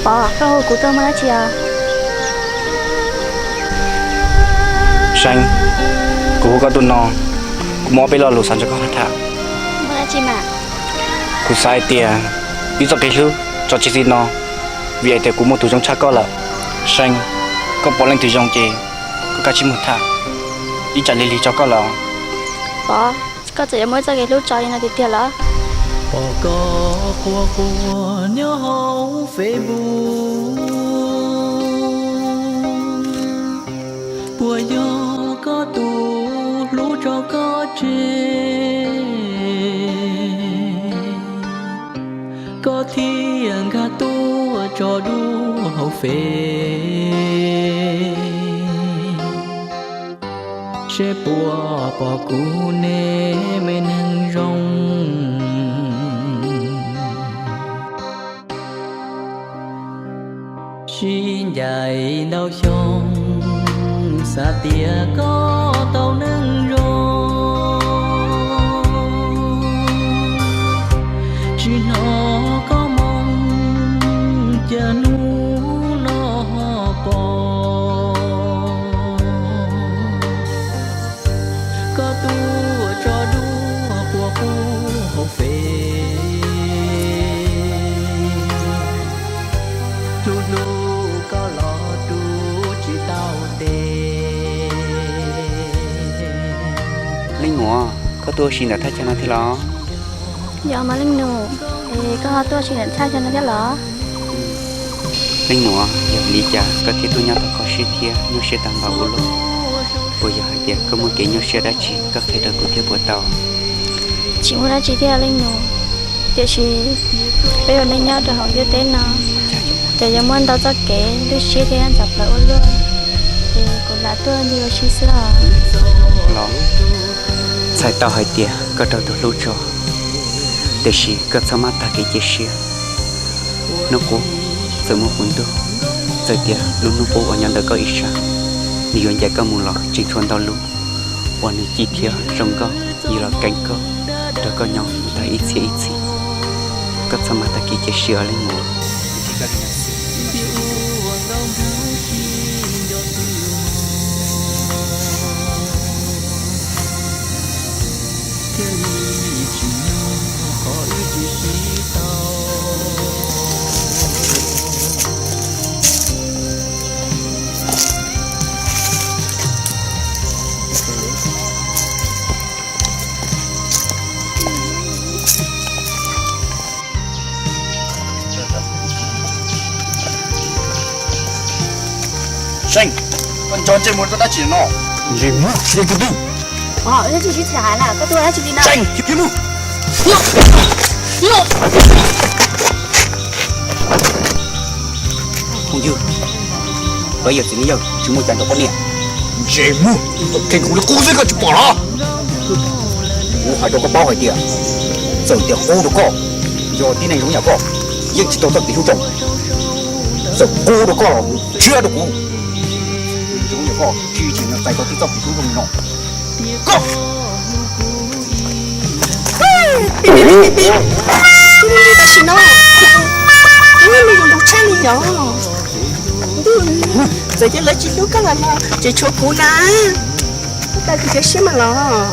Pov, koj hu kuv tuaj muaj dab tsi os? Seev, kuv hu koj tuaj no, kuv muaj ob peb lo lus xav nrog koj tham. Muaj dab tsi mas? Kuv xav hais tias wb txoj kev hlub tso tseg txij no, vim hais tias kuv muaj tus zoo tshaj koj lawm. Seev, koj pom leej twg zoo ces koj kav tsij mus tham, ib tsam lig lig tso koj lawm. Pov, koj txawm yuav muab wb txoj kev hlub tso li no tiag tiag los? Pom koj quaj quaj nyob hauv Facebook, puas yog koj tus hlub tso koj tseg? Koj thiaj nkag tuaj tso dua hauv Fev, seb puas pom kuv ne me neeg zoo. Sib ncaim ntau xyoo, xav tias koj tau neeg zoo, tsis hnov koj moo, cas hnub no pom koj tuaj tso dua quas qub hauv Fev. Hlub hlub koj los tu tsis tau tes. Leej muam, koj tuaj ua si ntawm thaj chaw no thiab los? Yog mas leej nus, es koj ho tuaj ua si ntawm thaj chaw no thiab los? Leej muam, yog li cas koj thiaj tuaj nyob tau kho siab thiab nyuaj siab tag npaum ua luaj? Puas yog hais tias koj muaj kev nyuaj siab dab tsi koj qhia rau kuv thiab puas tau? Tsis muaj dab tsi thiab leej nus, tiam sis peb ua neej nyob rau hauv ntiaj teb no, ces yuav muaj ntau txoj kev lwj siab thiab ntxhov plawv ua luaj, ces kuv lam tuaj nti ua si xwb os. Los, txhais tau hais tias koj raug tus hlub tso, tiam sis koj txhob maj tag kev cia siab. Hnub qub txawm muaj qub ntuj, txawm tias lub hnub qub uas nyob ntawm koj ib sab, nws yuav ncaim koj mus los tseem tshuav ntau lub uas nws ci thiab zoo nkauj yuav los keeb koj, nrog koj nyob mus tag ib txhiab ib txhis. Koj txhob maj tag kev cia siab os leej muam. Seev, koj nco ntsej muag rau dab tsi no? Ntsej muag, yog tus twg? Ua dab tsi sib txhais hais na, koj tuaj dab tsi li na? Seev, khiav mus. Phooj ywg, koj yog txiv neej yawg tsis muaj cai nrog poj niam. Ntsej muag, koj kheej kuv li qub xwb koj tsis pom los? Kuv hais rau koj paub hais tias, txawm tias qub rau koj, yog tib neeg zoo yam koj yeej tsis tau txoj kev hlub zoo. Txawm qub rau koj los tshiab rau kuv, zoo yam koj tsis tsim nyog txais tau tib txoj kev hlub zoo li no. Koj tam sim no, me zoo nraug tshaj li yog. Ntuj, txawm tias lawv tsis hlub koj los no, tseem tshuav kuv na. Koj tau kev cia siab mas los.